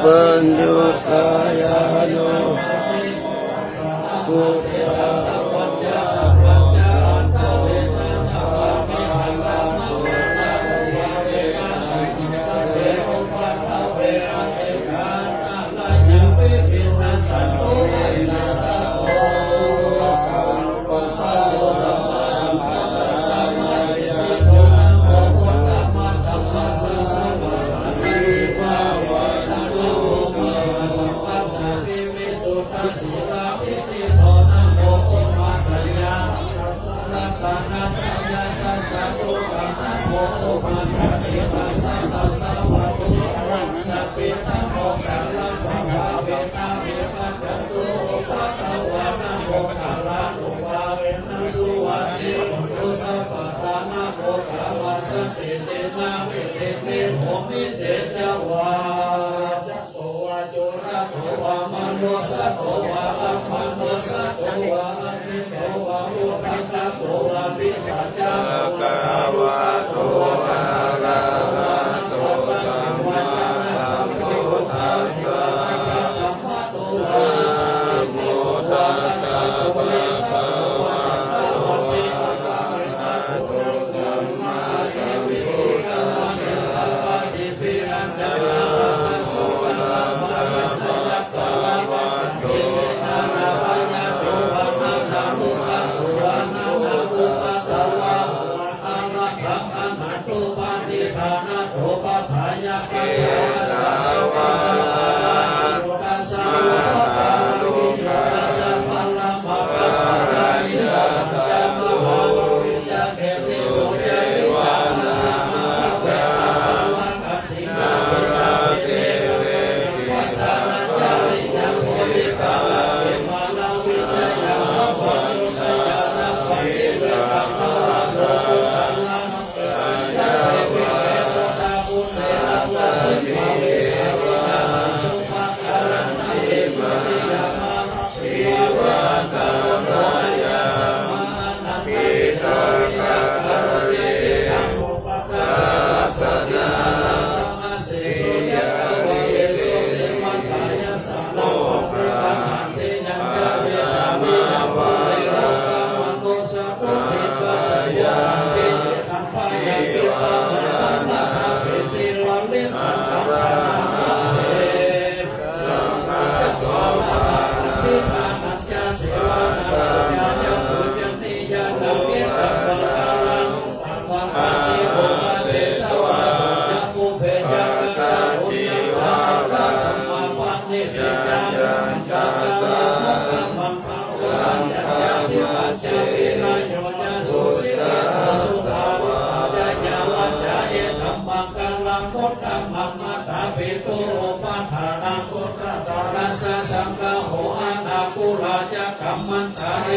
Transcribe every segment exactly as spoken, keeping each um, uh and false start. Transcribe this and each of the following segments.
Pañcasāyāno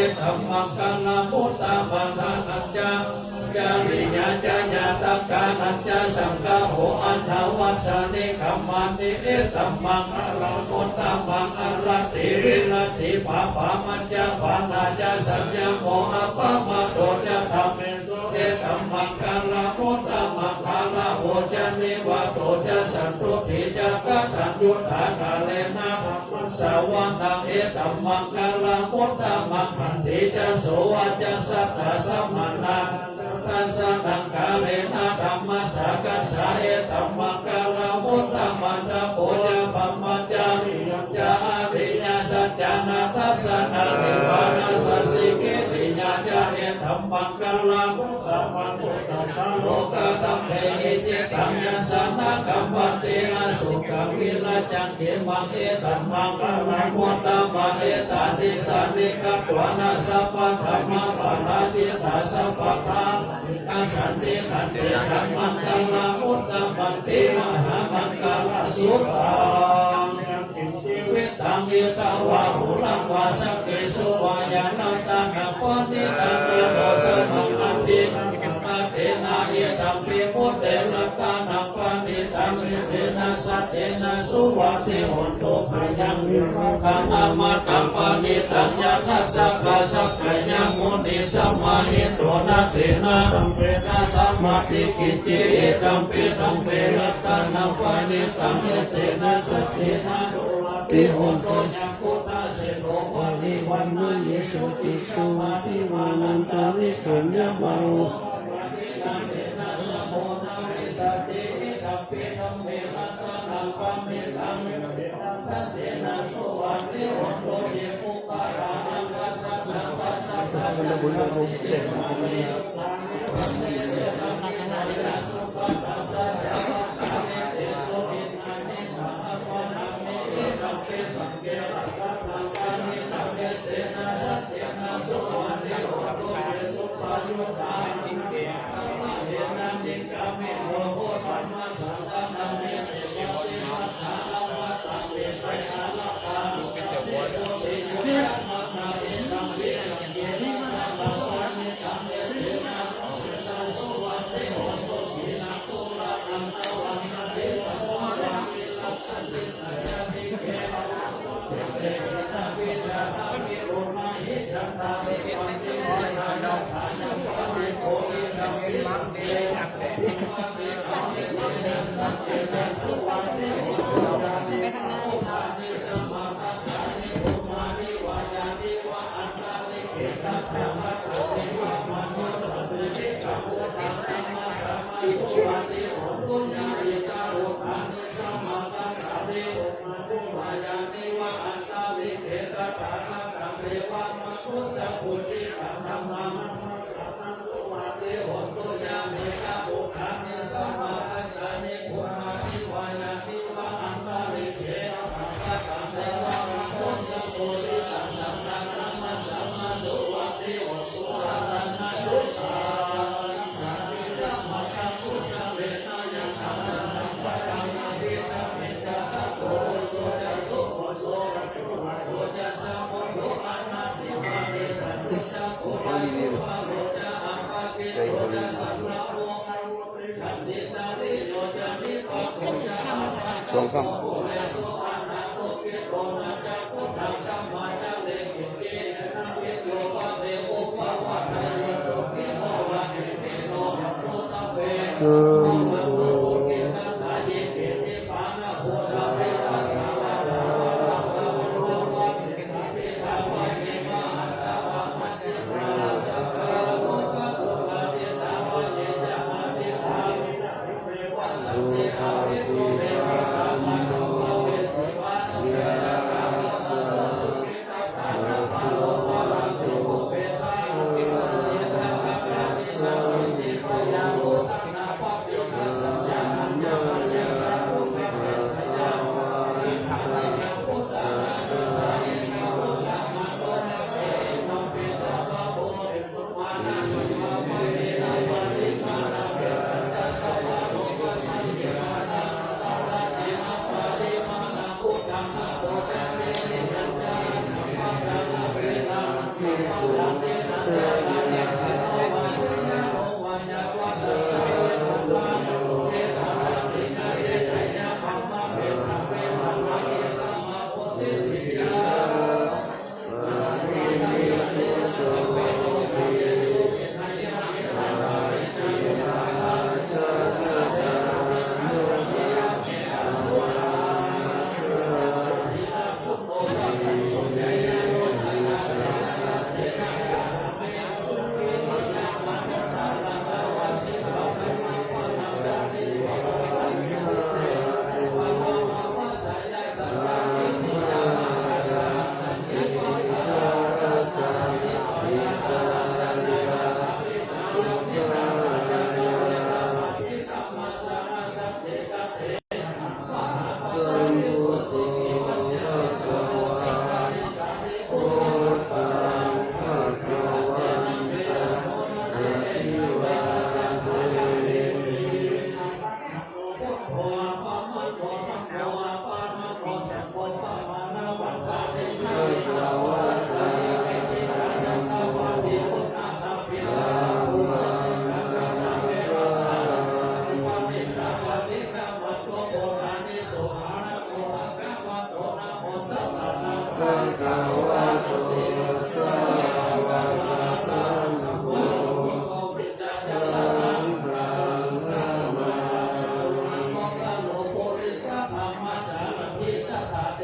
Etaṃ maṅgalamuttamaṃ. Dānañca puññañca ñātakānañca saṅgaho anavajjāni kammāni, etaṃ maṅgalamuttamaṃ. Āratī viratī pāpā majjapānā ca saññamo appamādo ca dhammesu, etaṃ maṅgalamuttamaṃ. Gāravo ca nivāto ca santuṭṭhī ca kataññutā kālena ssavanaṃ, etaṃ maṅgalamuttamaṃ. Khantī ca sovacassatā samaṇānaṃ dassanaṃ kālena dhammasākacchā, etaṃ maṅgalamuttamaṃ. Tapo ca brahmacariyañca ariyasaccāna dassanaṃ nivānasacchikiriyā ca, etaṃ maṅgalamuttamaṃ. Phuṭṭhassa lokadhammehi cittaṃ yassa na kampati asokaṃ virajaṃ khemaṃ, etaṃ maṅgalamuttamaṃ. Etādisāni katvāna sabbatthamaparājitā sabbattha paṭighasanti, tantesaṃ maṅgalamuttamanti. Mahāmaṅgalasuttaṃ. Yaṅkiñci vittaṃ idha vā huraṃ vā saggesu vā yā ratanaṃ paṇītaṃ, na no samaṃ atthi na kammati, na idampi buddhe ratanaṃ paṇītaṃ, etena saccena suvatthi hotu. Khayaṃ virūḷhakānaṃ maggaṃ paṇītaṃ, yadajjhagā sakyamunī samāhito, na tena saṅkupā samatthi kiñci, idampi saṅghe ratanaṃ paṇītaṃ, etena saccena suvatthi hotu. Yambuddha seṭṭho parivaṇṇayī suciṃ, suvatthi vanaṃ antalikkhaṃ, yā bāhuṃ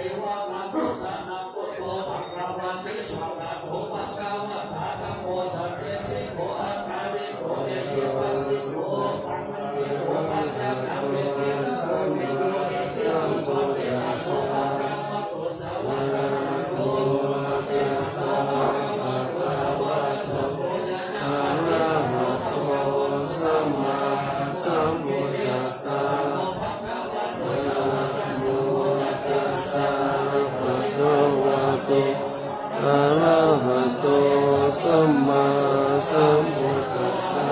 Arahato sammāsambuddhassa. Namo tassa bhagavato arahato sammāsambuddhassa.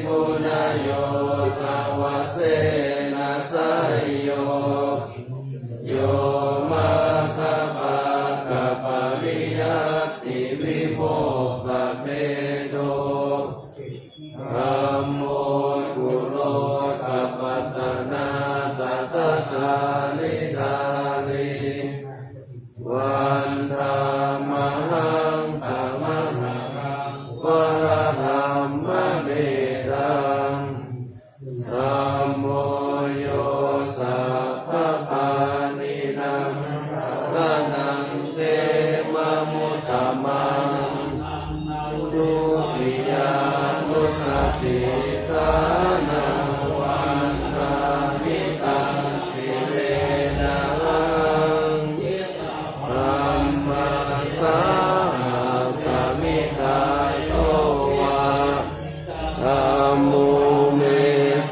guṇayogavasena seyyo, yo maggapākapariyattivimokkhabhedo, dhammo kulokapatanā tadadhāridhārī, vandāmahaṃ tamaharaṃ varadhammametaṃ. Dhammo yo sabbapāṇīnaṃ saraṇaṃ khemamuttamaṃ, dutiyānussatiṭṭhānaṃ vandāmi taṃ sirenahaṃ. Dhammassāhasmi dāso va, dhammo me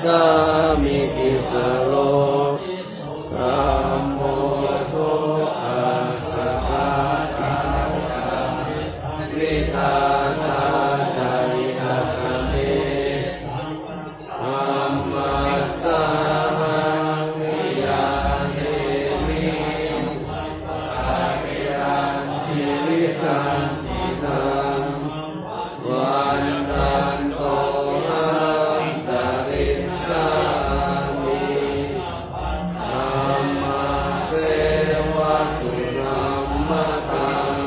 sāmikissaro, dhammo dukkhassa ghātā ca vidhātā ca hitassa me. Dhammassāhaṃ niyyādemi sarilañjīvitañcidaṃ, vandanto antarissāmi, dhammasseva sudhammataṃ.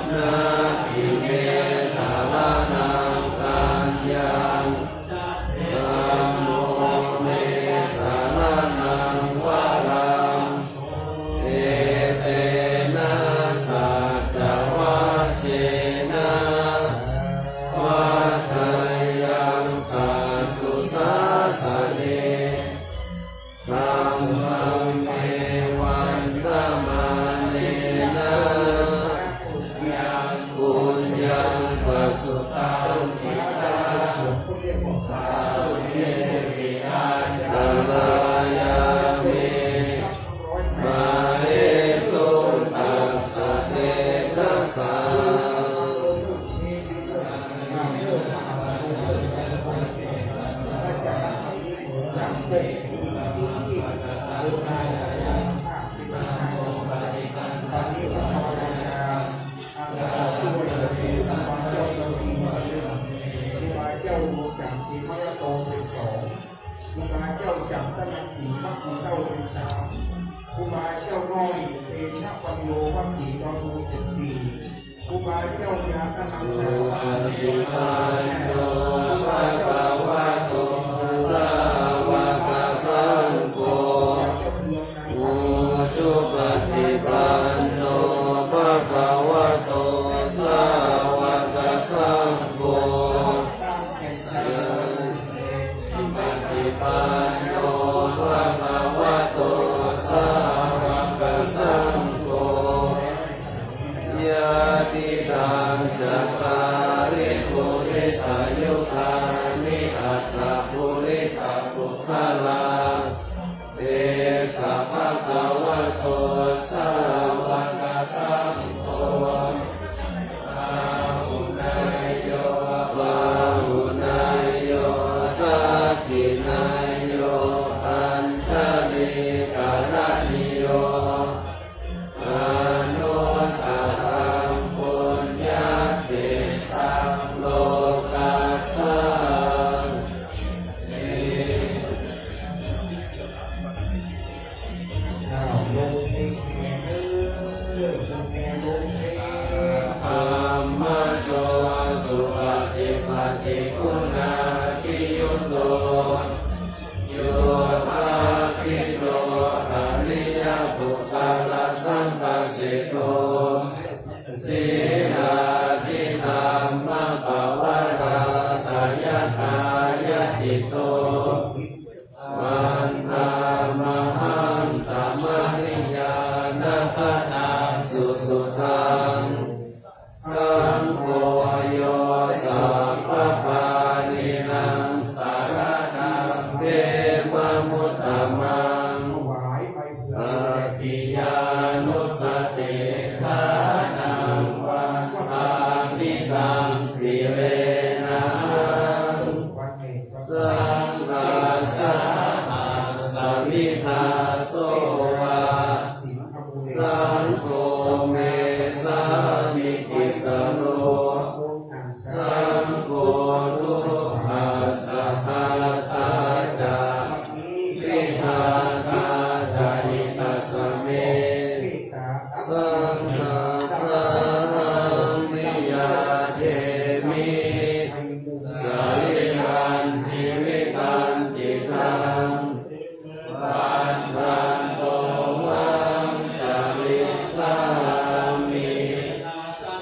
Natthi me saraṇaṃ aññaṃ, dhammo me saraṇaṃ varaṃ, etena saccavajjena vaḍḍheyyaṃ satthu sāsane. Dhammaṃ me vandamānena yaṃ puññaṃ pasutaṃ idha, sabbepi antarāyā me māhesuṃ tassa tejasā. ครูบาเจ้าดวงจันทร์เทพยโตเป็นสอง ครูบาเจ้าจันทรังสีมะกุเต้าเป็นสาม ครูบาเจ้าน้อยเตชะปัญโญวัดศรีดอนมูลเป็นสี่ ครูบาเจ้าญาตนัง Supaṭipanno bhagavato sāvakasaṅgho, ujupaṭipanno bhagavato sāvakasaṅgho, paṭipanno bhagavato sāvakasaṅgho, yadidaṃ cattāri purisayugāni aṭṭha purisapuggalā, esa bhagavato sāvakasaṅgho, āhuneyyo pāhuneyyo dakkhiṇeyyo añjalikaraṇīyo, anuttaraṃ puññakkhettaṃ lokassāti. อ้าว ลงเพลงแทนเด้อ ลงเพลง ลงเพลง Brahmajjo supaṭipattiguṇādiyutto, yoṭṭhabbidho ariyapuggalasaṅghaseṭṭho, sīlādidhammapavarāsayakāyacitto, vandāmahaṃ tamariyanākhaṇaṃ susuddhaṃ. Saṅgho yo sabbapāṇīnaṃ saraṇaṃ khemamuttamaṃ, tatiyānussatiṭṭhānaṃ vandāmi taṃ sirenahaṃ. Sarīrañjīvitañcidaṃ, pattanto haṃ carissāmi,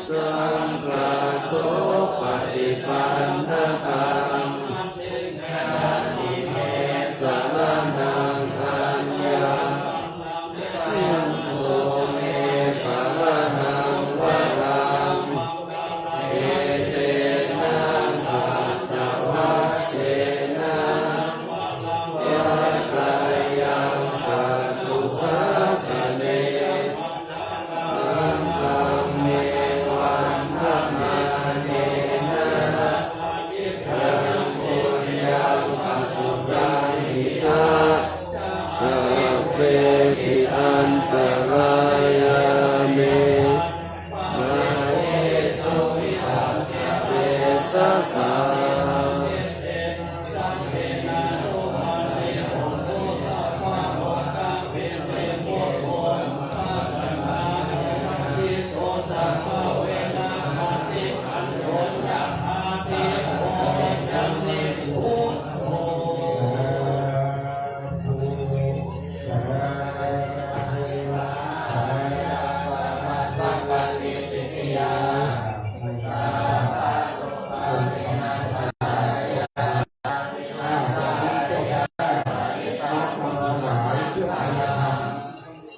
saṅghassa sopaṭipannataṃ, natthi me saraṇaṃ aññaṃ, saṅgho me saraṇaṃ varaṃ, etena saccavajjena vaḍḍheyyaṃ satthu sāsane, saṅghaṃ me vandamānena, yaṃ puññaṃ pasutaṃ idha, sabbepi antarāyā me māhesuṃ tassa tejasā. Sādhu.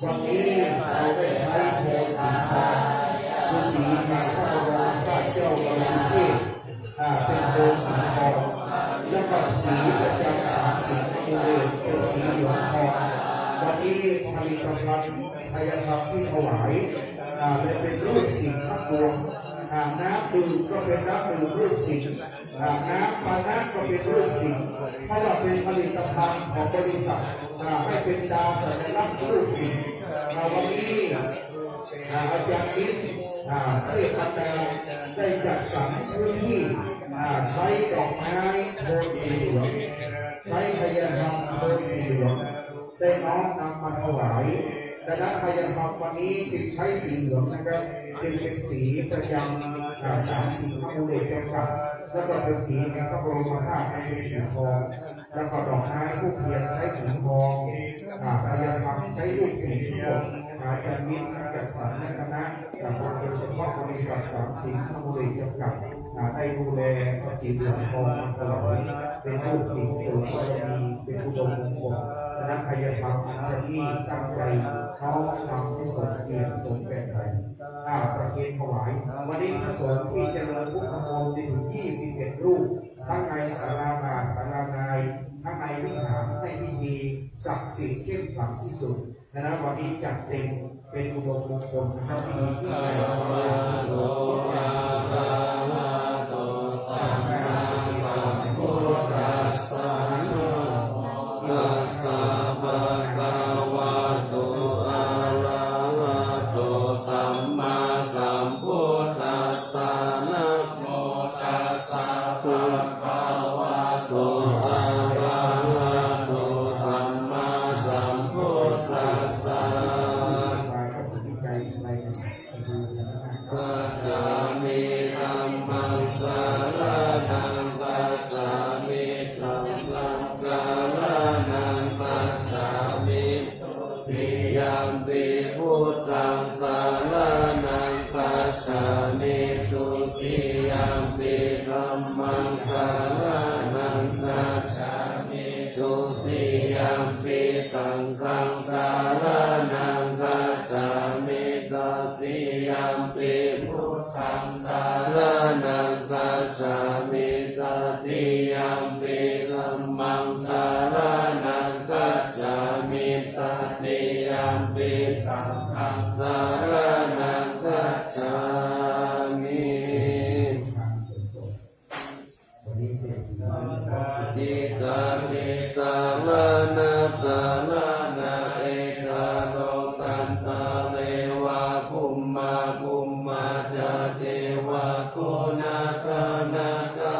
วันนี้เราได้ใช้โทนสีทอง คือสีแห่งพระบรมธาตุเจ้าบริสุทธิ์เทพ อ่า เป็นโทนสีทอง แล้วก็สีประจำสามสิงห์นครเป็นสีเหลืองทอง วันนี้ผลิตภัณฑ์ไทยธรรมที่ถวาย อ่า และเป็นรูปสิงห์ทั้งปวง อ่า น้ำดื่มก็เป็นน้ำดื่มรูปสิงห์ อ่า น้ำปานะก็เป็นรูปสิงห์ เพราะว่าเป็นผลิตภัณฑ์ของบริษัท อ่า ให้เป็นตราสัญลักษณ์รูปสิงห์ อ่า วันนี้ อ่า อาจารย์มิตร อ่า เทพพันดาวได้จัดสรรพื้นที่ อ่า ใช้ดอกไม้โทนสีเหลือง ใช้ไทยธรรมโทนสีเหลือง ได้น้อมนำมาถวาย คณะไทยธรรมวันนี้จึงใช้สีเหลืองนะครับ จึงเป็นสีประจำ อ่า สามสิงห์นครจำกัด แล้วก็เป็นสีแห่งพระบรมธาตุเป็นสีทอง แล้วก็ดอกไม้ธูปเทียนใช้สีทอง อ่า ไทยธรรมใช้รูปสิงห์ทั้งหมด อาจารย์มิตรจัดสรรให้คณะ อ่า โดยเฉพาะบริษัทสามสิงห์นครจำกัด อ่า ได้ดูแลพระสิงห์เหลืองทองมาตลอด เป็นรูปสิงห์เสริมบารมี เป็นอุดมมงคล คณะไทยธรรมอัญชลีตั้งใจน้อมนำให้สมเกียรติสมแผ่นไทย อ่า ประเคนถวาย วันนี้พระสงฆ์ที่เจริญพุทธมนต์มีถึง ยี่สิบเอ็ด รูป ทั้งในศาลานาถศาลาใน ทั้งในวิหาร ให้พิธีศักดิ์สิทธิ์เข้มขลังที่สุด ดังนั้นวันนี้จัดเต็มเป็นอุดมมงคลนะครับ พิธียิ่งใหญ่ Bhagavato arahato sammāsambuddhassa. Namo tassa bhagavato arahato sammāsambuddhassa. Namo tassa bhagavato arahato sammāsambuddhassa. Gacchāmi. Dhammaṃ saraṇaṃ gacchāmi. Saṅghaṃ saraṇaṃ gacchāmi. Dutiyampi buddhaṃ saraṇaṃ gacchāmi. Dutiyampi dhammaṃ saraṇaṃ gacchāmi. Dutiyampi saṅghaṃ saraṇaṃ gacchāmi. Tatiyampi buddhaṃ saraṇaṃ gacchāmi. Tatiyampi dhammaṃ saraṇaṃ gacchāmi. Tatiyampi saṅghaṃ saraṇaṃ gacchāmi. Diṭṭhaṃ diṭṭhaṃ saraṇaṃ saraṇaṃ. Ekarokkhattaṃ devā bhummā bhummā ca devā, ko nāgā nāgā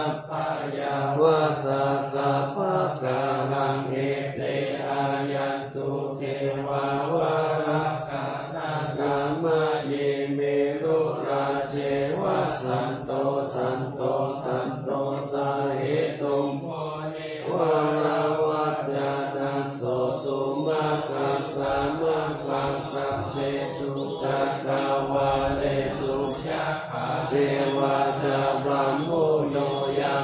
anappayāvatā sabbakālaṃ. Ete āyantu devā valāhakā nāgā, mahīme rojā ceva santo, santo, santo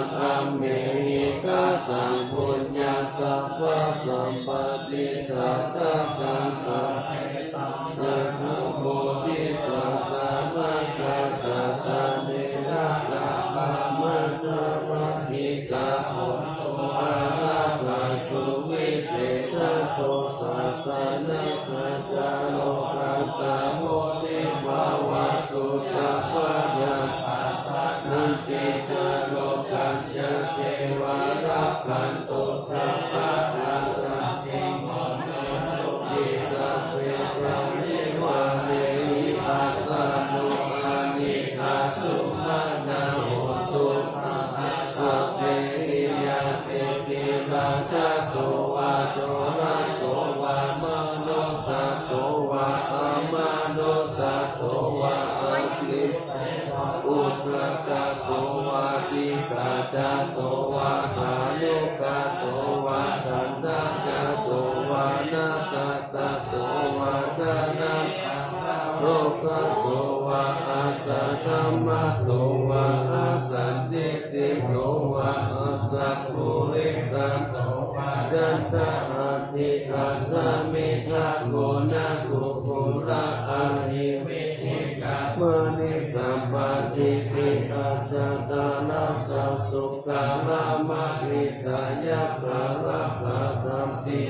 Amhehi kataṃ puññaṃ sabbasampatti sādhakaṃ sabbe taṃ anumoditvā sāvakā sāsane rākkhā pamānā pālitā hontu ārākkhā suvisesato sāsanassa ca rogassa mutti bhavantu sabbāya sāsananti ca rogañca devā rakkhantu sabbadā sabbe bhūtā sukhī sabbe parivarehi attāno anīghā sumanā hontu saha sabbehi ñātibhi rājāto vā corato vā manussato vā amanussato vā ahiritto vā ucchakato vā pisācato vā khāṇukato vā kaṇṭakato vā nakkhattato vā janapadarogato vā asaddhammato vā asandiṭṭhito vā asappurisato vā yadatthi dasamitha guṇa kukkura ahi vicchikamaṇisappadīpi ajjhataraccha sūkaramahiṃsa yakkhārakkha santi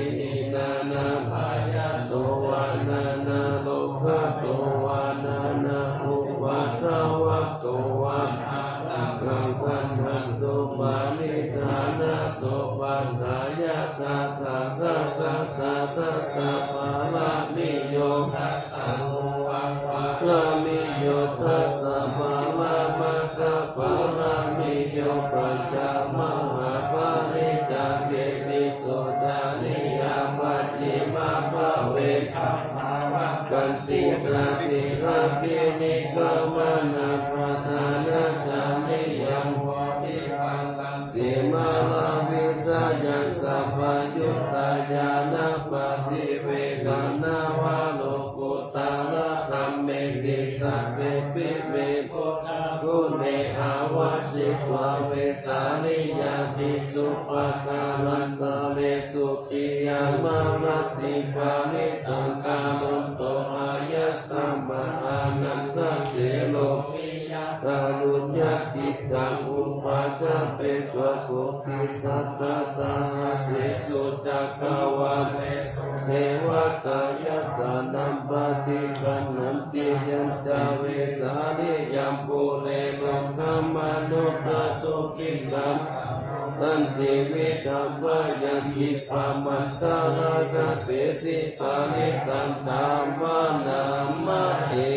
nānābhayato vā nānārogato vā nānāupaddavato vā ārakkhaṃ gaṇhantu paṇidhānato paṭṭhāya tathāgatassa dasa pāramiyo dasa pūvapāramiyo dasa paramaggapāramiyo pañca mahāpariccāge tisso cariyā pacchimabbhave gabbhāvakkantiṃ jātirabbhinikkhamanaṃ padhānacariyaṃ bodhipallaṅke māravijayaṃ sabbaññutañāṇappaṭivedhaṃ navalokuttaradhammeti sabbepime buddhaguṇe āvajjitvā vesāliyā tīsu pākārantaresu tiyāmarattiṃ parittaṃ karonto āyasmā ānandatthero viya kāruññacittaṃ upaṭṭhapetvā koṭisatasahassesu cakkavāḷesu devatā yassāṇaṃ paṭiggaṇhanti yañca vesāliyaṃ pure rogāmanussadubbhikkhasambhūtantividhaṃ bhayaṃ khippam antaradhāpesi parittaṃ taṃ bhaṇāma he.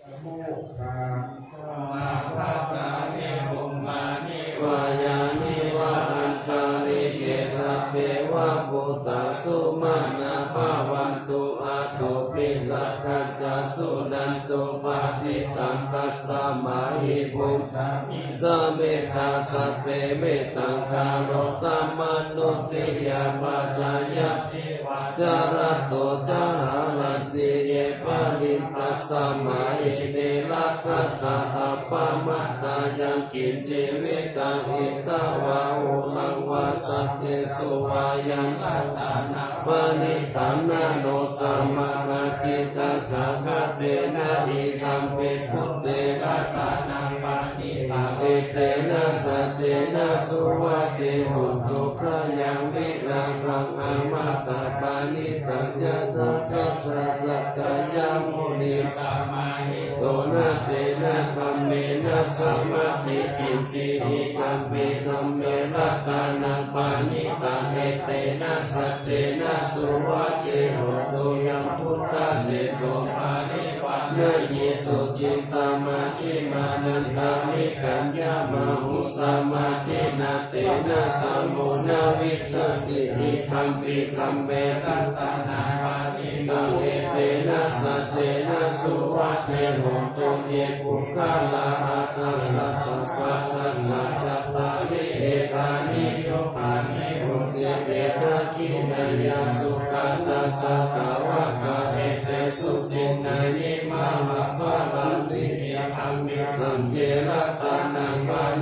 Samuddaṃ khemamakkhāni bhummāni vā yāni va antalikkhe sabbe va bhūtā sumanā bhavantu athopi sakkacca suṇantu bhāsitaṃ. Tasmā hi buddhāni samedha sabbe mettaṃ karotha mānusiyā pajāya divā ca ratto ca haranti ye baliṃ. Tasmā hi ne rakkhatha appamattā yaṃ kiñci vittaṃ idha vā huraṃ vā saggesu vā yaṃ ratanaṃ paṇītaṃ na no samaṃ atthi tathāgatena idampi buddhe ratanaṃ paṇītaṃ etena saccena suvatthi hotu. Khayaṃ virāgaṃ amataṃ paṇītaṃ yadajjhagā sakyamunī samāhito na tena dhammena samatthi kiñci idampi dhamme ratanaṃ paṇītaṃ etena saccena suvatthi hotu. Yaṃ buddhaseṭṭho parivaṇṇayī suciṃ samādhimānantarikaññamāhu samādhinā tena samo na vijjati idampi dhamme ratanaṃ paṇītaṃ etena saccena suvatthi hotu. Ye puggalā aṭṭha sataṃ pasaṭṭhā cattāri etāni yugāni honti te dakkhiṇeyyā sugatassa sāvakā etesu dinnāni mahapphalāni idampi saṅghe ratanaṃ paṇītaṃ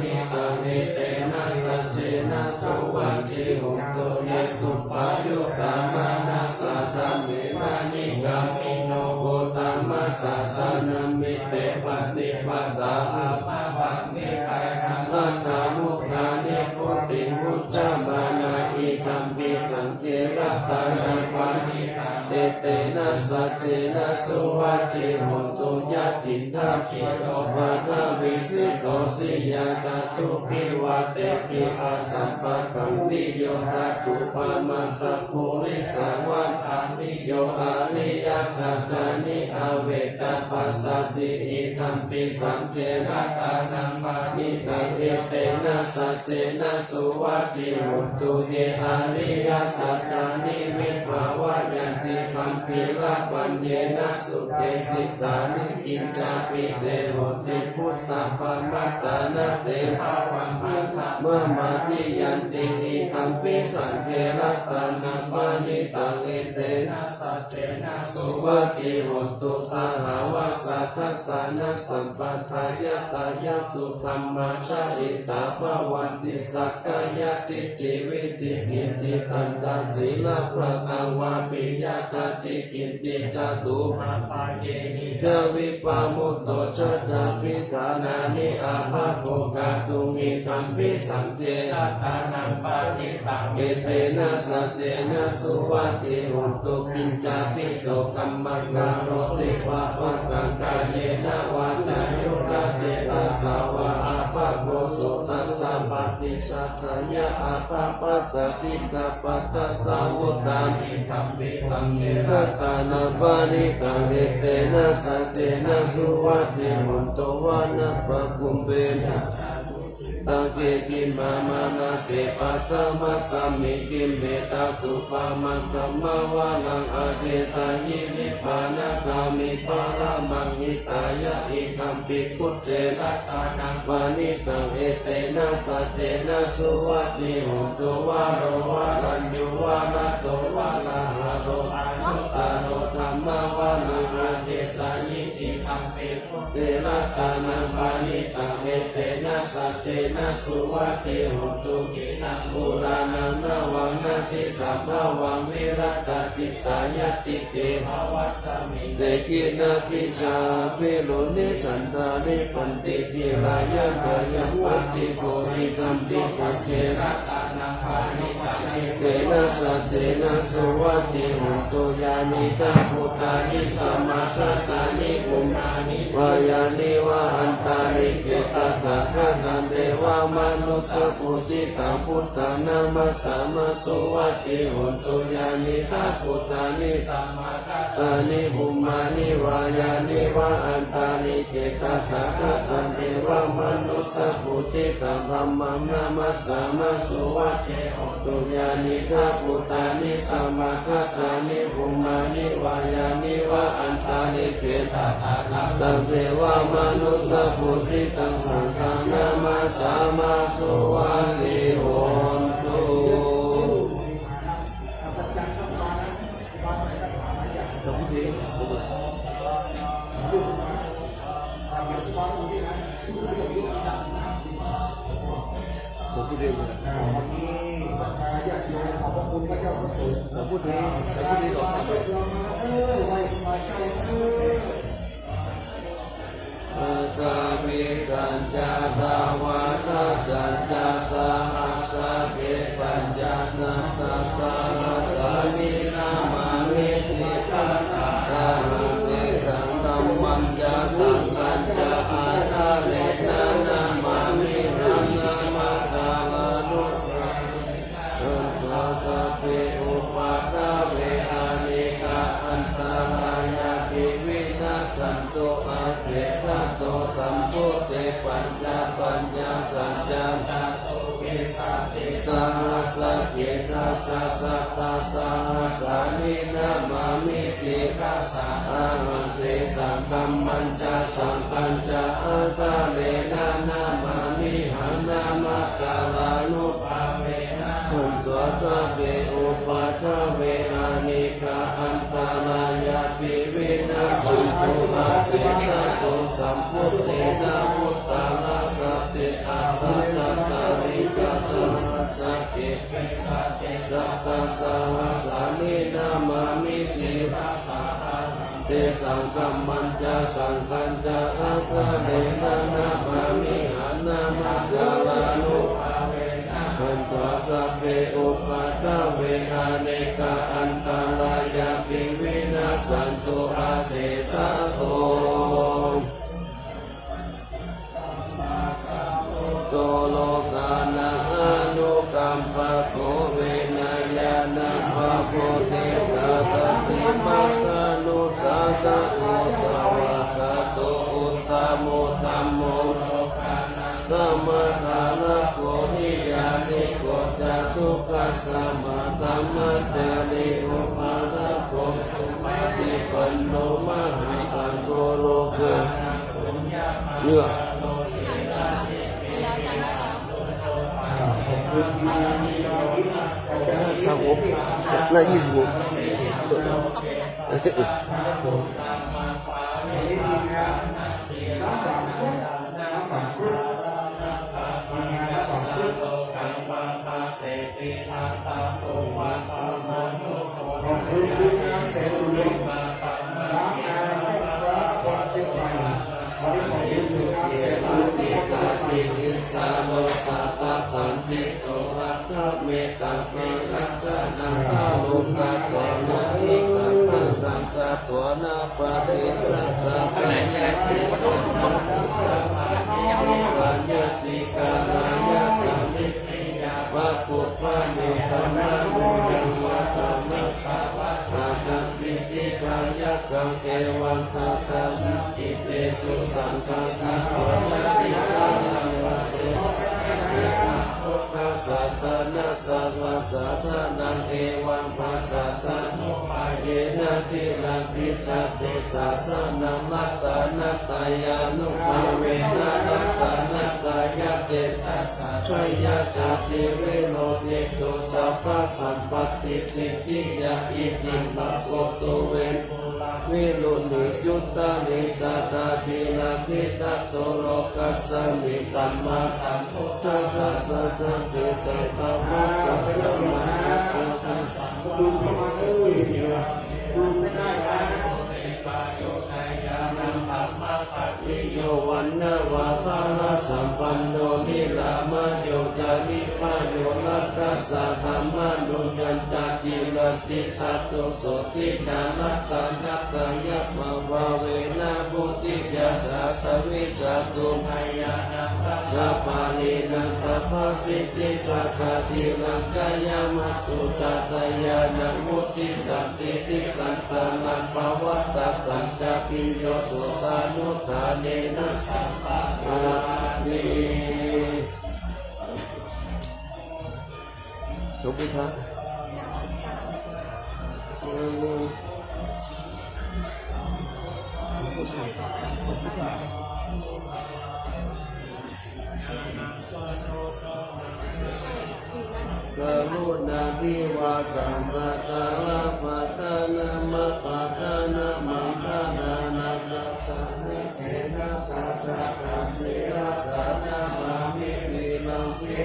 na suvatthi hotu. Ye suppayuttā manasā daḷhena nikkāmino gotamasāsanamhi, te pattipattā amataṃ vigayha, laddhā mudhā nibbutiṃ bhuñjamānā. Idampi saṅghe ratanaṃ paṇītaṃ, etena saccena suvatthi hotu. Yathindakhīlo paṭhaviṃ sito siyā, catubbhi vātebhi asambādhaṃ, viyo catubbha māsā purisa vaḍḍhāni, yo ariyasaccāni avecca passati. Idampi saṅghe ratanaṃ paṇītaṃ, etena saccena suvatthi hotu. Ye ariyasaccāni vibhāvayanti gambhīrapaññena sudesissāmi, kiñcāpi te honti bhusappamattā, na te bhavaṃ aṭṭhamamādiyanti. Idampi saṅghe ratanaṃ paṇītaṃ, etena saccena suvatthi hotu. Sahāvassa dassanasampadāya, tayassu dhammā jahitā bhavanti, sakkāyadiṭṭhi vicikicchitañca, sīlabbataṃ vā piyadaṭṭhi kiñci, catūhapāyehi ca vippamutto, cha cha bhikkhanāni ābhabbo kātuṃ. Idampi saṅghe ratanaṃ paṇītaṃ, etena saccena suvatthi hotu. Kiñcāpi so kammaṃ karoti pāpakaṃ, kāyena vācāyuda cetasā vā, ābhabbo so tassa paṭicchādāya, ābhabbatā diṭṭhapadassa vuttā. Idampi saṅghe ratanaṃ paṇītaṃ, etena saccena suvatthi hotu. Vanappagumbe yathā tusitagge, gimhā manase paṭhamasmiṃ, gimhe catubbha magghamavaraṃ, adesayi nibbānagāmiṃ paramaṃ hitāya. Idampi buddhe ratanaṃ paṇītaṃ, etena saccena suvatthi hotu. Varo varaññū varato varāharo, anuttaro dhammavaraṃ adesayi. Idampi buddhe ratanaṃ paṇītaṃ, etena saccena suvatthi hotu. Khīṇaṃ purāṇaṃ navaṃ natthi sambhavaṃ, virattacittāyatike bhavasmiṃ, te khīṇabījā avirūḷhichandā, nibbanti dhīrā yathāyampadīpo. Idampi saṅghe ratanaṃ paṇītaṃ, etena saccena suvatthi hotu. Yānīdha bhūtāni samāgatāni, bhummāni vā yāni va antalikkhe, tathāgataṃ devamanussapūjitaṃ, buddhaṃ namassāma suvatthi hotu. Yānīdha bhūtāni samāgatāni, bhummāni vā yāni va antalikkhe, tathāgataṃ devamanussapūjitaṃ, dhammaṃ namassāma suvatthi hotu. Yānīdha bhūtāni samāgatāni, bhummāni vā yāni va antalikkhe, tathāgataṃ devamanussapūjitaṃ, saṅghaṃ namassāma suvatthi hotu. สมบูรณ์ดี สมบูรณ์ดี สมบูรณ์ดี หลวงพ่อ Paṭhavījañca dvādasañca sahassake pañcasatasahassāni namāmi sirasā ahaṃ. Tesaṃ dhammañca saṅghañca ādarena namāmihaṃ. Namakārānubhāvena hantvā sabbe upaddave, anekā antarāyāpi vinassantu asesato. Sambuddhe pañcapaññāsañca catuvīsati sahassake dasasatasahassāni namāmi sirasā ahaṃ. Tesaṃ dhammañca saṅghañca ādarena namāmihaṃ. Namakārānubhāvena hantvā sabbe upaddave, anekā antarāyāpi vinassantu asesato. Sambuddhe navuttarasate aṭṭhacattāḷīsasahassake Sattasahassāni namāmi sirasā haraṃ. Tesaṃ dhammañca saṅghañca ādarena namāmihaṃ. Namakārānubhāvena hantvā sabbe upaddave, anekā antarāyāpi vinassantu asesato. Buddho lokānaṃ anukampako, vinayaṃ pamoditā, satimatto anushasako, svākkhāto uttamo dhammo, lokānaṃ dhammaddharako, niyyāniko ca dukkassa, maṅgalañca dhammacarī, uppādako supaṭipanno, mahāsaṅgho lokā เหงื่อ หน้ายี่สิบหก หน้ายี่สิบหก Evaṃ dassanāni sāsanāni, sabba sāsanaṃ evaṃ pasāsanūpāyena, tiṇṇaṃ khiḍḍāni sāsanaṃ, ratanattayānubhāvena, ratanattayatejasā, jayassu jīvino, citto sabbasampattisiddhiyā. Itiṃ bhagavato vembu- virūḷhicuddaṃ, disā daddilāgitatto lokasmiṃ, sammāsambuddhassa sāvakā tesaṃ bhagavatassa mahākāruṇikasammānadhātū, vaṇṇavanto ca nirāmayo, ca nipāyo laddhassa dhammanussatiṃ, ciraṃ tiṭṭhato sotthi ca ratanattayabhāvena, vuḍḍhiyā ca savijjā tu ñāṇānaṃ, dasapāṇinaṃ sabbaṭṭhānaṃ, sattā dhīrañca yā muttā ca ñāṇamuddissanti, tiṭṭhantā na pavattataṃ ca bhiyyo, sotthānuddānena sabbadhāni. จบไหมครับ Karuṇā vivasaṃ pādaṃ, labhantattha namappakāyam, maṅgalānaṃ sīlaṃ sīlassa namāmi. Loke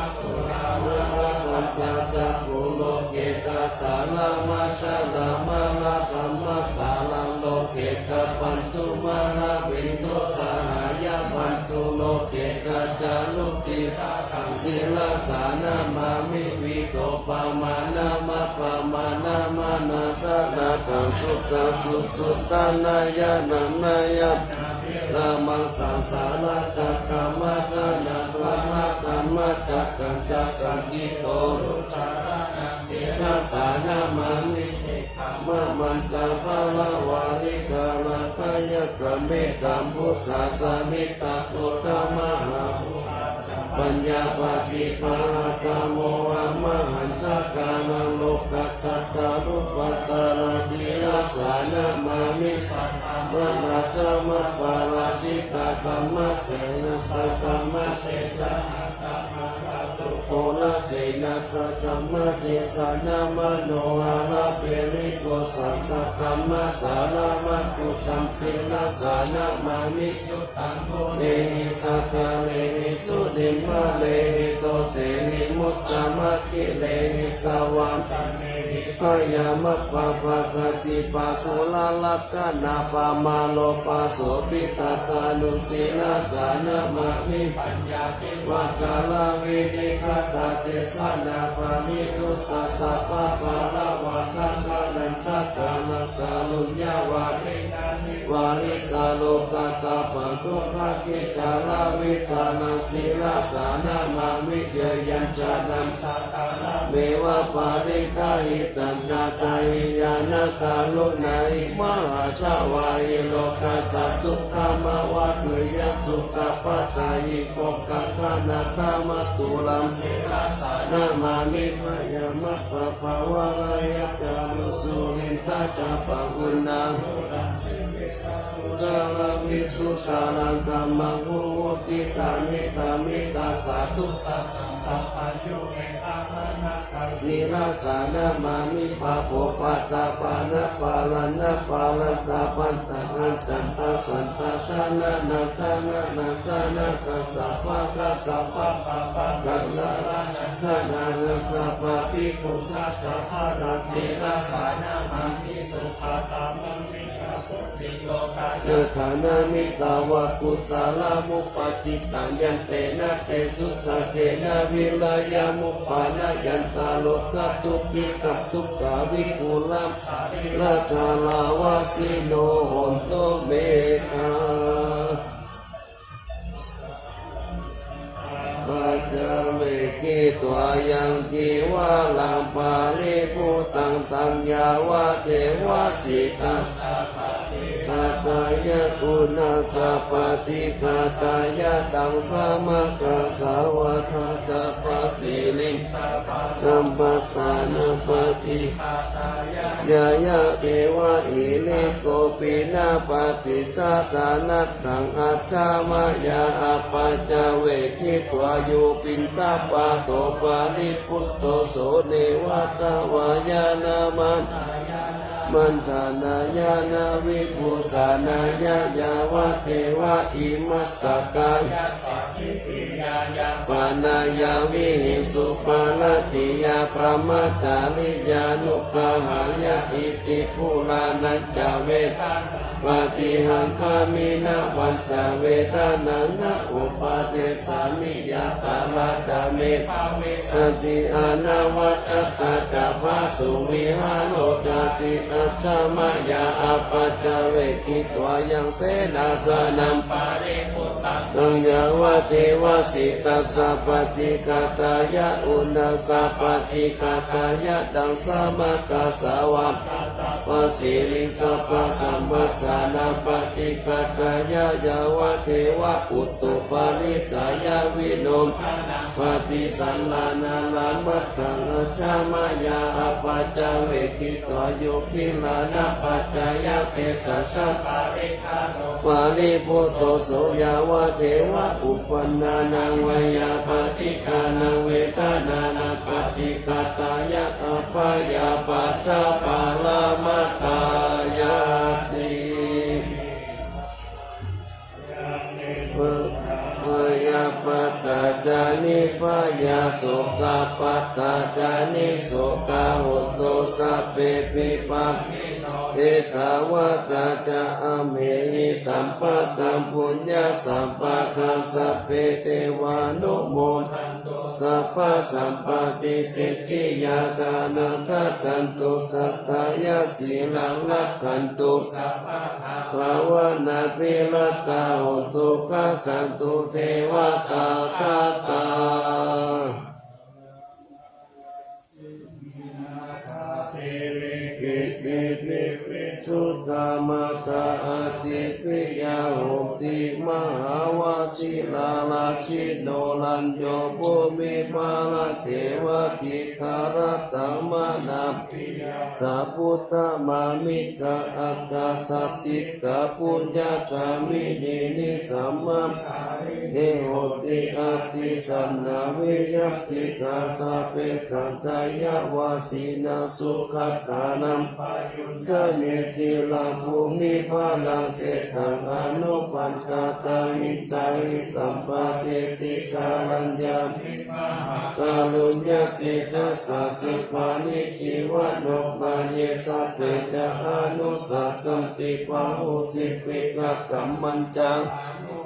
ca sāraṃ, loke ca bandhuṃ, loke ca bandhumāravindaṃ, sahāyam bandhuṃ, loke ca cārucirājaṃ, sīlassa namāmi. Vītarūpaṃ maṇaṃ appamāṇaṃ, ānandarūpaṃ suddhaṃ susunāyanaṃ, nāyapāṇaṃ saṃsārasaṃsarantaṃ, kammadānaṃ kammadhammacakkam, cakkaṃ ito sīlassa namāmi. Maññañca balapālikaṃ, rakkhaṇyakkhaṃ, mettambusakaṃ, mettambusakaṃ, uddhaṃ mahābodhisattvaṃ, paññāpadīpajaṃ, aṭṭhaṃsu mahānāgakaṃ, lokadhātūpakāraṃ, sīlassa namāmi. Saddhammaṃ rājamappārājitaṃ, kammasena saddhammadesanā kammaṭṭhaso, koṇāsena saddhammadesanā manoharapālikosaccakamassāraṃ, muktaṃ sirasā namāmi. Buddhaṃ guṇehi sakkārehi sudhimmalehi, dosehi muktamakkhilehi, svāna bhayamappamakaṃ, khippaṃ sūlakaṇhapamāro, pasobhitattanū sirasā namāmi. Paññā vivāka viniṭṭhitā, visaṃ paṇītā sabbapāṇabhāsā, karuṇākaraṃ kāruññavāsinā, nivāritālokatabbaṃ, dukkhakhesaraṃ vītarāmaṃ, sirasā namāmi. Yaṃ yācanaṃ sadā meva pariggāhitaṃ, satahi ñāṇakaruṇāhi, mahāsavāhi lokassa dukkhamāva tūya, sukhappattāhi bhogaṃ khaṇhattamāturaṃ, sirasā namāmi. Bhayamappamakaṃ vītarāmaṃ, sūlikaṃ candaṃva uṇṇāgamu, saraṃ visuddhāgamuṃ, dhammaṃ vimuccitantu, dhammiṃ dasātu satyaṃ, sabbaññutaṃ sirasā namāmi. Pāpūpaṭṭhapāṇabharaṃ, nānāparatthaṃ, pahātabbaṃ, saṅghassaṃ nānānaṃ janakassaṃ, sabbattha sabbapāpaggaṇanātha, sabbaṃ bhikkhūnaṃ samādaṃ, sirasā namāmi. Supaṭipanno bhikkhave, sāmīcipaññātarāgaṃ, nibbindetha, yameva kusalamupajjitvā, yantena tejasā, tena vīriyamuppanāya, nārogyādukkhadomanassupāyāsā, vipulā sarirā dāravāsino hontu, me pajāvekkhitva yaṃ cīvaraṃ, paribhuttaṃ taṃ yāvadeva sītaṃ, sāvajjāya uṇhassa paṭighātāya, taṃ samaggāsvā, dasapassariṃ, sabbasamphassānaṃ paṭighātāya, yāvadeva hirikopinapaṭicchādanatthaṃ, ajja mayā apaccavekkhitvā, yo piṇḍapāto paribhutto, so neva davāya na madāya na maṇḍanāya na vibhūsanāya, yāvadeva imassa kāyassa ṭhitiyā yāpanāya vihiṃsuparatiyā, brahmacariyānuggahāya, iti purāṇañca vedanaṃ paṭihaṅkhāmi navañca vedanaṃ na uppādessāmi, yātrā ca me bhavissati anavajjatā ca phāsuvihāro cāti, ajja mayā apaccavekkhitvā yaṃ senāsanaṃ paribhuttaṃ, taṃ yāvadeva sītassa paṭighātāya, uṇhassa paṭighātāya, taṃ samaggāsvā, dasapassariṃ, sabbasamphassānaṃ paṭighātāya, yāvadeva utuparissayavinodanaṃ paṭisallānārāmatthaṃ, ajja mayā apaccavekkhitvā, yo gilānapaccayabhesajjaparikkhāro paribhutto, so yāvadeva uppannānaṃ veyyābādhikānaṃ vedanānaṃ paṭighātāya, abyāpajjhaparamatāyāti. Bhayappattā ca nibbhayā, sokappattā ca nissokā, hontu sabbepi pāṇino. Ettāvatā ca amhehi, sambhataṃ puññasampadaṃ, sabbe devānumodantu, sabbasampattisiddhiyā. Dānaṃ dadantu saddhāya, sīlaṃ rakkhantu sabbadā, bhāvanābhiratā hontu, gacchantu devatāgatā. Sirikitti visuddhā, mātā ādi piyā honti mahāvajirārājino, rañño bhūmipālaseva gidāraddhamanāpiyā, sabuddhābhāmikā akāsaṭṭhikā puññagāminī nisamāgāminī honti atthi saṇhā viyatthidā. Sabbe saṅkhāya vajjina sugatānaṃ payuñjāye dhīrā bhūmibharaṃ seṭṭhaṃ anupaṇṇātā hitāhi sampāti. Ṭhitiyānuppāyāni mahākāruññatejasā, sabbapāṇibhūtatthānantarāyā, sabbe ca anupassati pahūti. Khippaṃ pāpakaṃ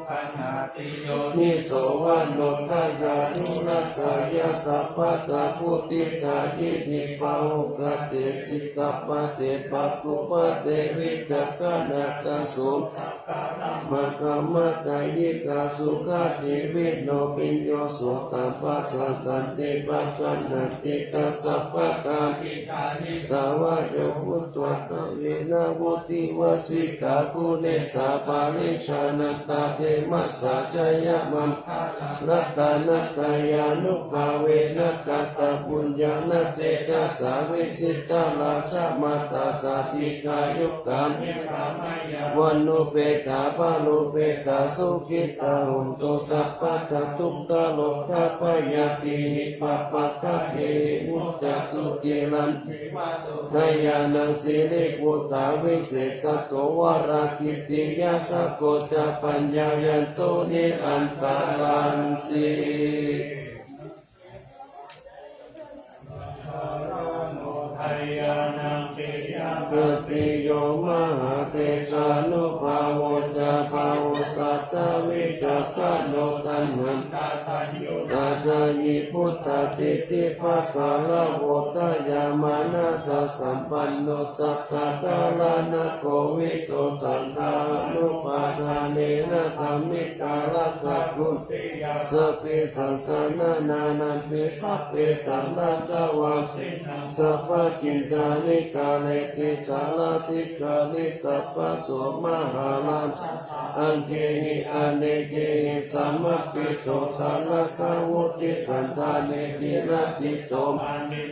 mayhaṃ yoniso vaṇṇuttayānuradhāya, sabbattha vuṭṭhitā iti pahukate. Sikkhāpade paṭhavippāde vijjācaraṇasaṅgū, taṇṭhānamāgamma kāyikā sukacīvino, bhiyyo sotapāsā santi pakkaṇhanti ca sabbadā. Sāvakā muttā saṅghe vuṭṭhāsi tā guṇesu, pariccannatā demassa jayamaṅgalā, ratanattayānubhāvena katapuññāna tejasā, vijitā rājamātā sādhikā yukkhā vaṇṇupetā balupetā sukhitā hontu sabbadā. Dukkharogabhayā tihi pāpaggahehi muccantu, khīlaṃ jīvatu dayānaṃ siribhūtaṃ, visesato varā kitiyā sakko ca paññāyanto nirantaranti. Bhiyyo mahātejānubhāvo ca bahusatthā vicakkhaṇo, taṇhaṅkarāyuṃ ādayi buddhadiṭṭhibhāgarāmo, dayāmanāsasampanno sattā kālānakovito, saṅghānupādānena dhammikā rakkhanti sabbesaṃ janānāmpi. Sabbesaṃ rattvā jinā sabbakañjāni, kareti sarādhikāri sabbaso. Mahārājassa aṅgehi anekehi samāhito, sārathā vuṭṭhī santā netirādhito, mānī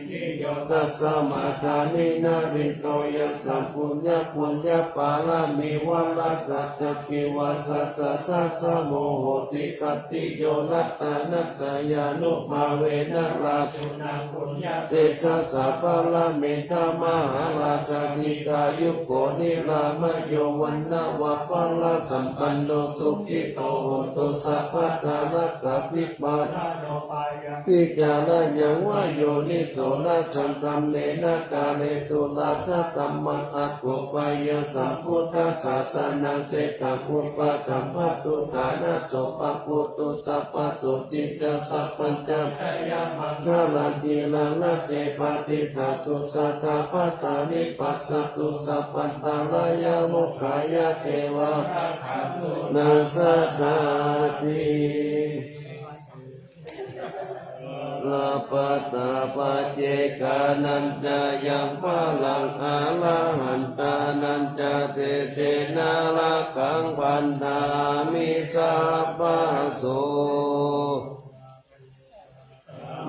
yo tasmā dāni narindo, yasaṃ puññapuññapāramī varassa ca divassassa, tasā vo hoti khatti yo ratanattayānubhāvena, rājuna puññatejasā paranimmitā mahārājā, dīghāyuko nirāmayo vaṇṇaṃ vipulā sampanno, sukhito hotu sabbadā. Attāpi pāṇāno pāyā ticārayaṃ vā yoniso, rājadhamme na kāretu rājadhammaṃ, akopayaṃ sambuddhasāsanaṃ, seṭṭhaṃ upakappatu ṭhānaso. Pavutto sabbasotthiṃ ca sabbaññatañāṇaṃ, jayamaṅgalaṃ dhīraṃ racche, patiṭṭhātu satthā brata nipassato, sabbantarāyamokkhaṃ ya devā rakkhantu sadā. Ṭhānaso paṭṭhānaso paṭṭhappattā, paccekānañca yaṃ balaṃ, arahantānañca tejena, rakkhaṃ bandhāmi sabbaso.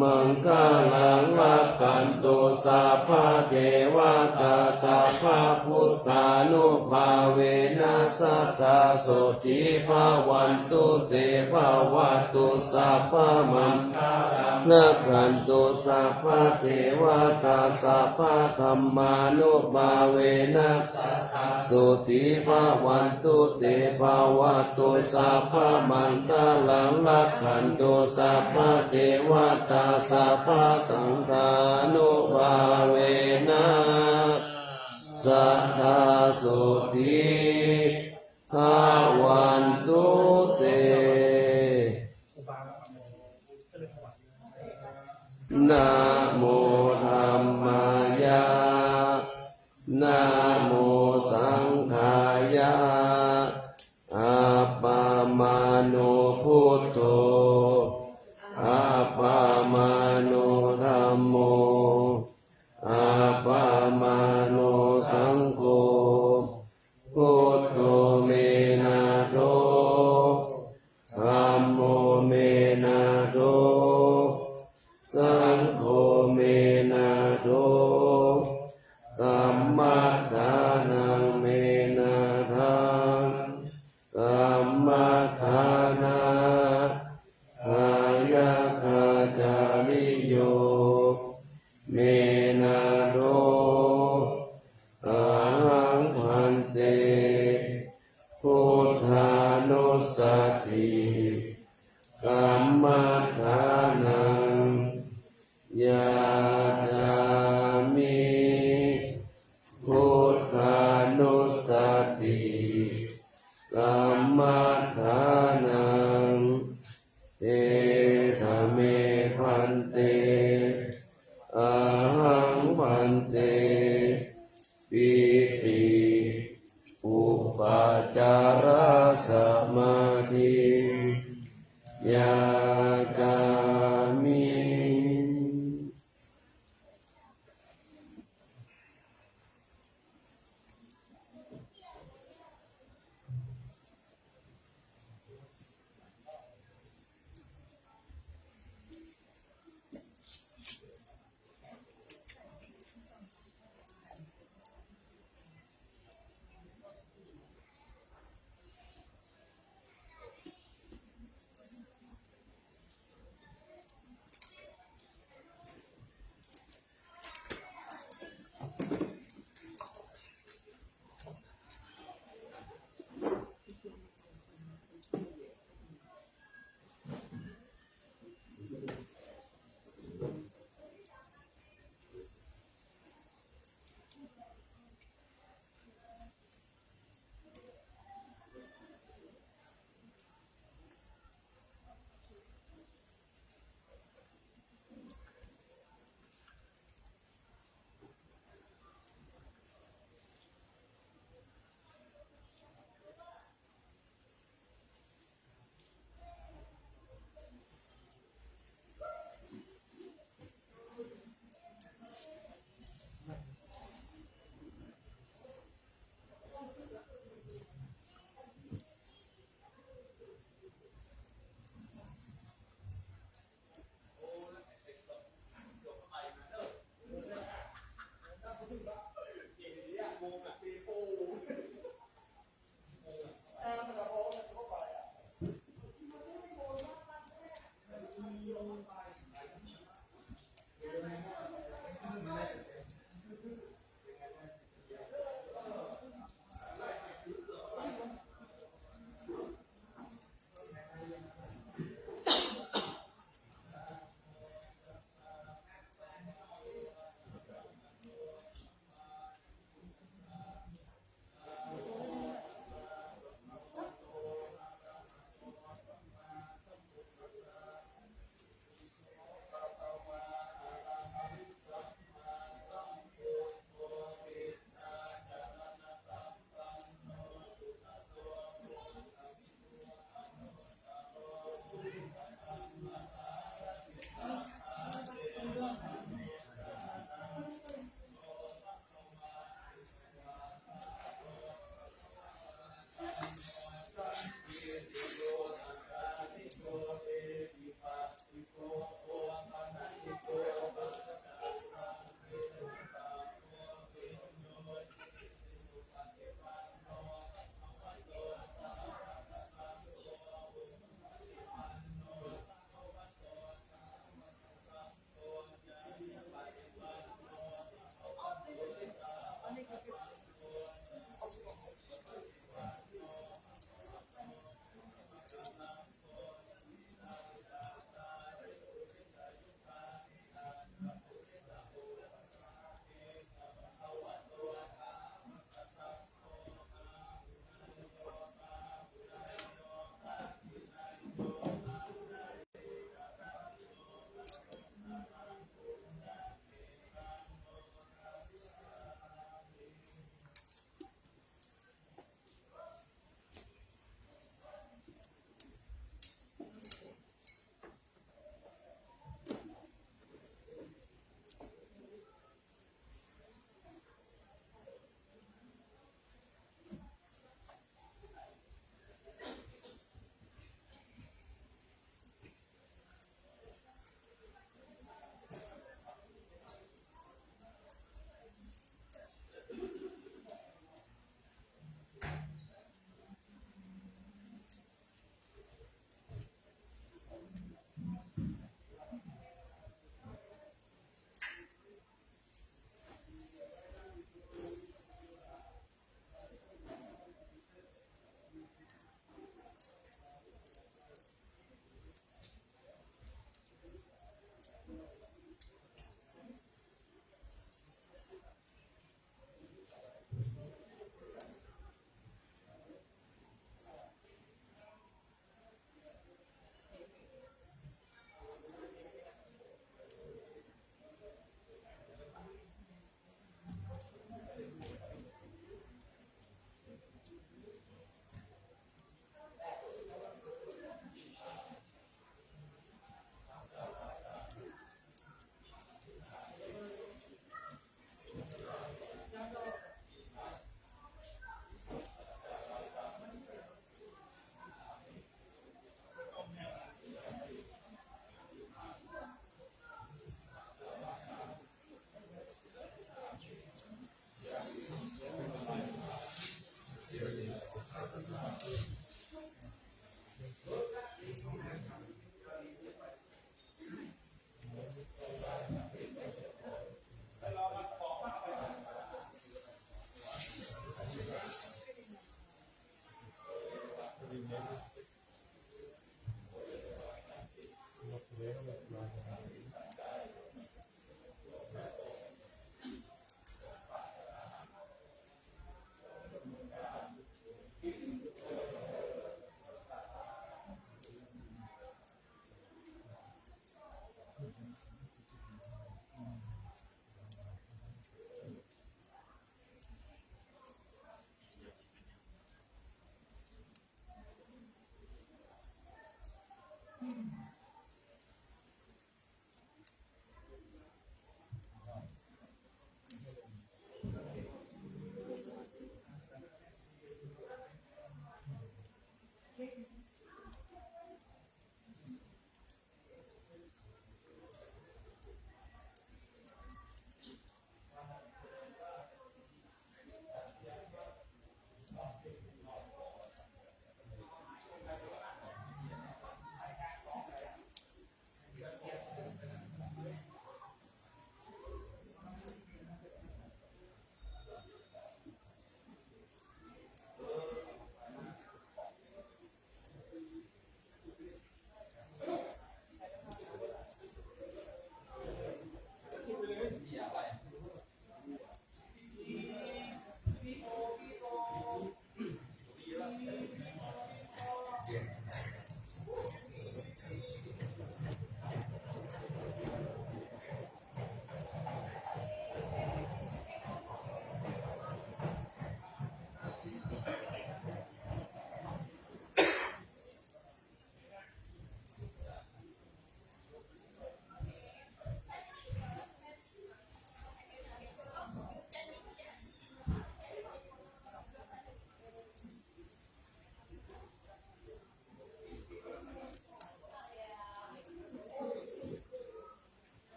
Maṅgalaṃ rakkhantu sabbadevatā, sabbabuddhānubhāvena sadā sotthī bhavantu te. Bhavatu sabbamaṅgalaṃ, rakkhantu sabbadevatā, sabbadhammānubhāvena sadā sotthī bhavantu te. Bhavatu sabbamaṅgalaṃ, rakkhantu sabbadevatā, sabbasaṅghānubhāvena sadā sotthī bhavantu te. Namo dhammāya, namo saṅghāya, appamāṇo buddho, appamāṇo dhammo, appamāṇo saṅgho, buddho me Kammadānā āyakācariyo me nātho, ahaṃ bhante buddhānussati kammadānaṃ yācāmi. Buddhānussati kammadānaṃ. Etha me bhante, ahaṃ bhante pīti upācārasamādhiṃ yācāmi.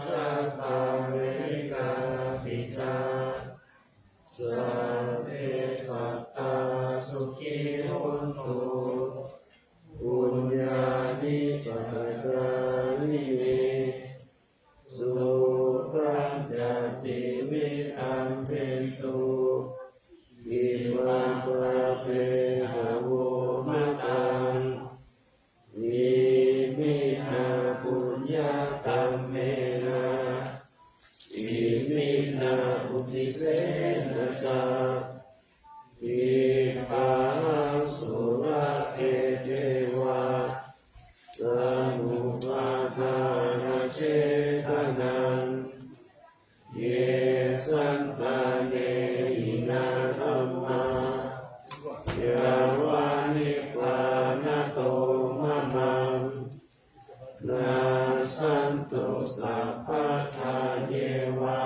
sattaverikāpi ca, sabbe sattā sukhī hontu, puññāni pakatāni me, sukhañca tividhaṃ dentu, khippaṃ pāpetha vo mataṃ. Iminā puññakammena, iminā uddisena ca, khippāhaṃ sulabhe ceva, taṇhupādānachedanaṃ. Ye santāne hīnā dhammā, yāva nibbānato mamaṃ, nassantu sabbadā yeva,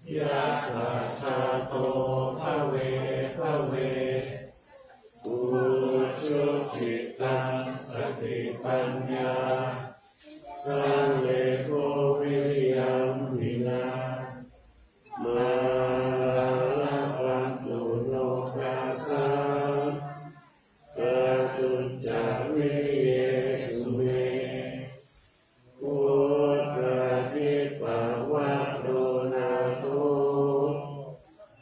yattha jāto bhave bhave. Ujucittaṃ satipaññā, sallekho viriyamhinā, mārā labhantu nokāsaṃ, kātuñca viriyesu me. Buddhādhipavaro nātho,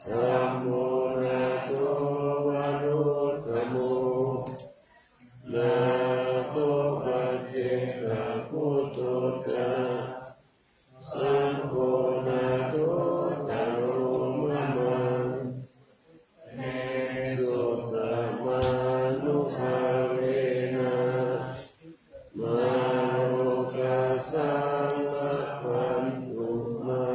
dhammo nātho varuttamo, nātho paccekabuddho ca, saṅgho nāthottaro mamaṃ. Tesottamānubhāvena, mārokāsaṃ labhantu mā.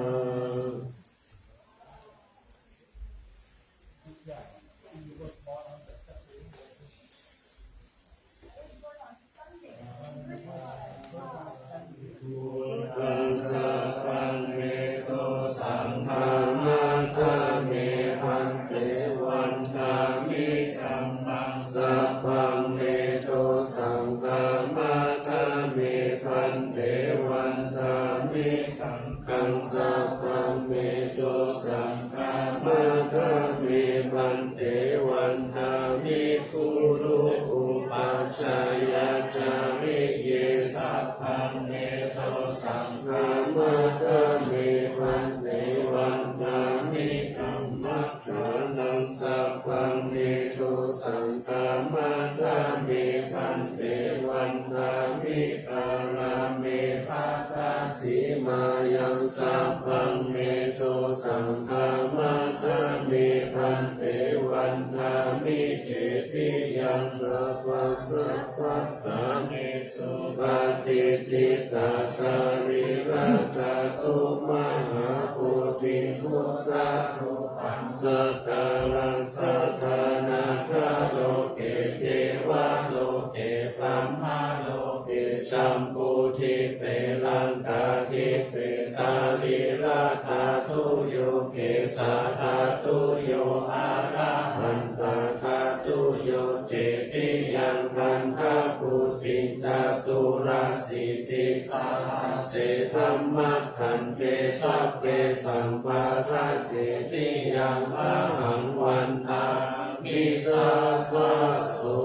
Buddhaṃ sabbaṃ me dosaṃ khamatha me bhante, vandāmi dhammaṃ sabbaṃ me dosaṃ khamatha me bhante, vandāmi saṅghaṃ sabbaṃ me dosaṃ khamatha me bhante, vandāmi guru upajjhāyācariye sabbaṃ me dosaṃ khamatha me bhante, vandāmi dhammaṭṭhānaṃ sabbaṃ me dosaṃ khamatha me bhante, vandāmi pāramī pañcasīlāyaṃ sabbaṃ me dosaṃ khamatha me bhante, vandāmi cetiyaṃ sabbaṃ sabbattha me supatiṭṭhitā sarīradhātu mahābodhiṃ buddharūpaṃ sakalaṃ sadā nāgaloke devaloke brahmaloke jambudīpe laṅkādīpe sarīradhātuyo kesādhātuyo arahan tadhātuyo cetiyaṃ gandhakuṭiṃ caturāsītisahasse dhammakkhandhe sabbesaṃ padakkhiṇiyaṃ ahaṃ vandāmi sabbaso.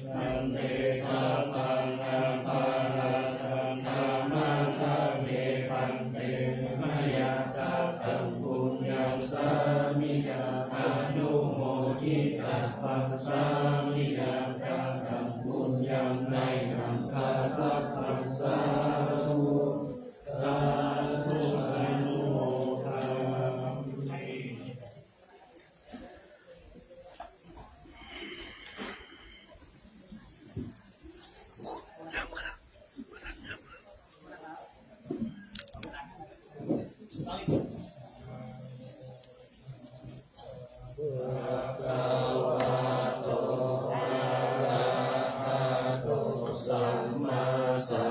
Bhante sabbaṃ aparādhaṃ khamatha me bhante, mayā kataṃ puññaṃ sāminā anumoditu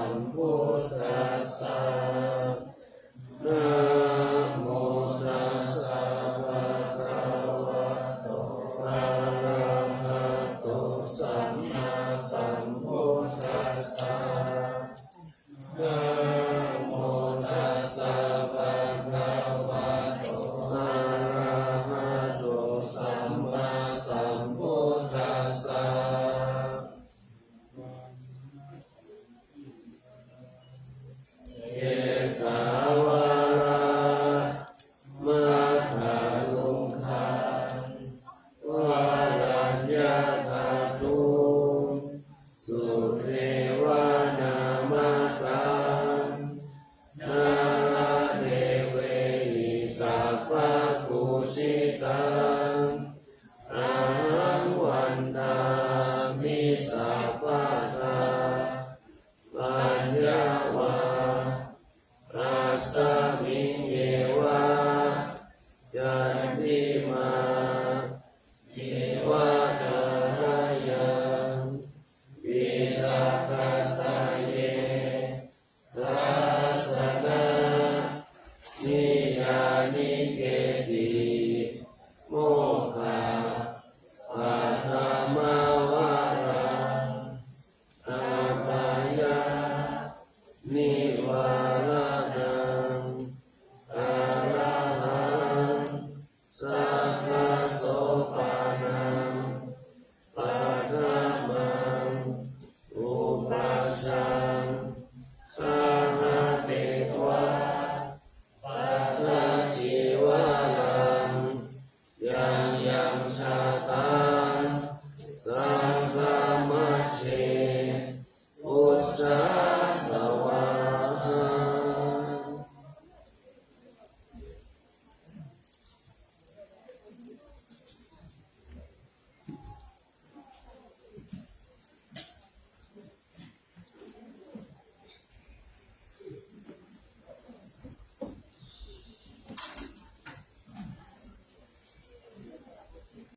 sambuddhassa. Namo tassa bhagavato arahato sammāsambuddhassa. Namo tassa bhagavato arahato sammāsambuddhassa. Kesā varaṃ matthaluṅgaṃ varaññathaddhuṃ sudevanamāgaṃ nāḷādepehi sabbapūjitaṃ ahaṃ vandāmi sabbadā. Paññā